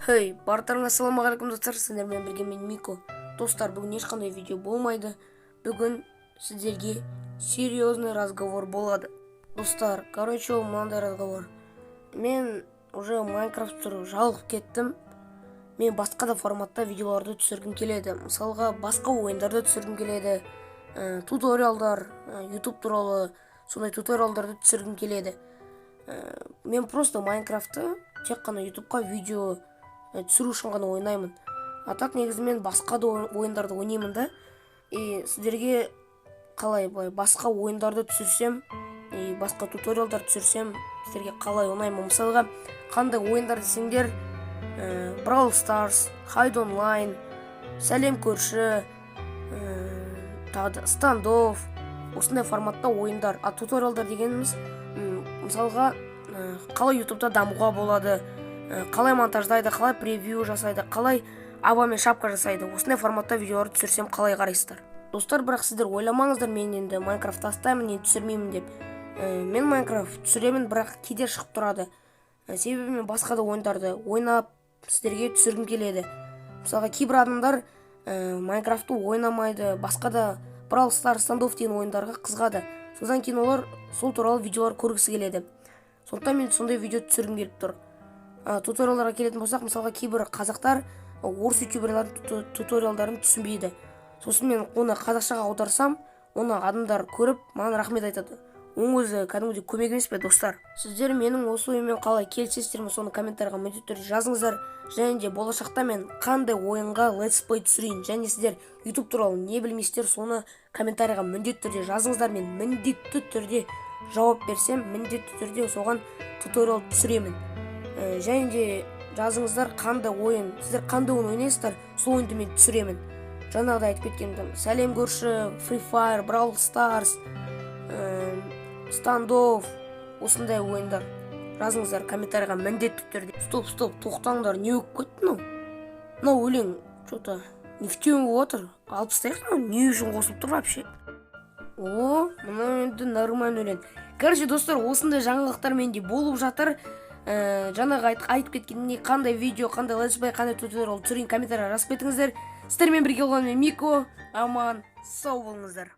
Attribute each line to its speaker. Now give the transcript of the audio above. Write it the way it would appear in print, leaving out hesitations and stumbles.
Speaker 1: Хей, барлықтарыңа ассалаумағалейкум, достар! Сіздермен бірге мен, Мико. Достар, бүгін ешқандай видео болмайды. Бүгін сіздерге серьезный разговор болады. Достар, короче, ол мынандай разговор. Мен уже Майнкрафт түсіріп жалығып кеттім. Мен басқа да форматта видеоларды түсіргім келеді. Мысалға, басқа ойындарды түсіргім келеді. Туториалдар, YouTube туралы сондай туториалдарды түсіргім келеді. Мен просто Майнкрафтты тек қана Ютубқа видео түсіру үшін ғана ойнаймын. А так негізі мен басқа да ойындарды ойнаймын да. И сіздерге қалай, былай басқа ойындарды түсірсем и басқа туториалдар түсірсем, сіздерге қалай ұнай ма? Мысалға, қандай ойындар десеңдер, Brawl Stars, Хайд Онлайн, Сәлем көрші, тағы да Стандофф, осындай форматта ойындар. А туториалдар дегеніміз, мысалға, қалай Ютубта дамуға болады, қалай монтаждайды, қалай превью жасайды, қалай аба мен шапка жасайды, осындай форматта видеолар түсірсем, қалай қарайсыздар, достар? Бірақ сіздер ойламаңыздар, мен енді Майнкрафт тастаймын, енді түсірмеймін деп. Мен Майнкрафт түсіремін, бірақ кейде шығып тұрады. Себебі мен басқа да ойындарды ойнап, сіздерге түсіргім келеді. Мысалға, кейбір адамдар Майнкрафтты ойнамайды, басқа да Brawl Stars, Стандофф деген ойындарға қызығады. Содан кейін олар сол туралы видеолар көргісі келеді. Сондықтан мен сондай видео түсіргім келіп тұр. Туториалдарға келетін болсақ, мысалға, кейбір қазақтар орыс ютуберлардың туториалдарын түсінбейді. Сосын мен оны қазақшаға аударсам, оны адамдар көріп, маған рахмет айтады. Оның өзі кәдімгідей көмек емес пе, достар? Сіздер менің осы ойыммен қалай келісесіздер ме, соны комментарийға міндетті түрде жазыңыздар. Және де болашақта мен қандай ойынға летсплей түсірейін және сіздер Ютуб туралы не білмейсіздер, соны комментарийға міндетті түрде жазыңыздар. Мен міндетті түрде жауап берсем, міндетті түрде соған туториал түсіремін. Және де жазыңыздар, қандай ойын, сіздер қандай ойын ойнайсыздар, сол ойынды мен түсіремін. Жаңағыдай айтып кеткен, Сәлем көрші, Free Fire, Brawl Stars, Стандофф, осындай ойындар жазыңыздар комментарийға міндетті түрде. Стоп, стоп, тоқтаңдар! Не болып кетті мынау? Мынау өлең че-то не в тему болып жатыр, алып тастайық. Мынау не үшін қосылып тұр вообще? О, мынау енді нормальный өлең. Короче, достар, осындай жаңалықтар менде болып жатыр. Жаңағы айтып кеткендей, қандай видео, қандай летсплей, қандай туториал түсірейін, комментарийға жазып кетіңіздер. Сіздермен бірге болған мен, Мико. Аман сау болыңыздар.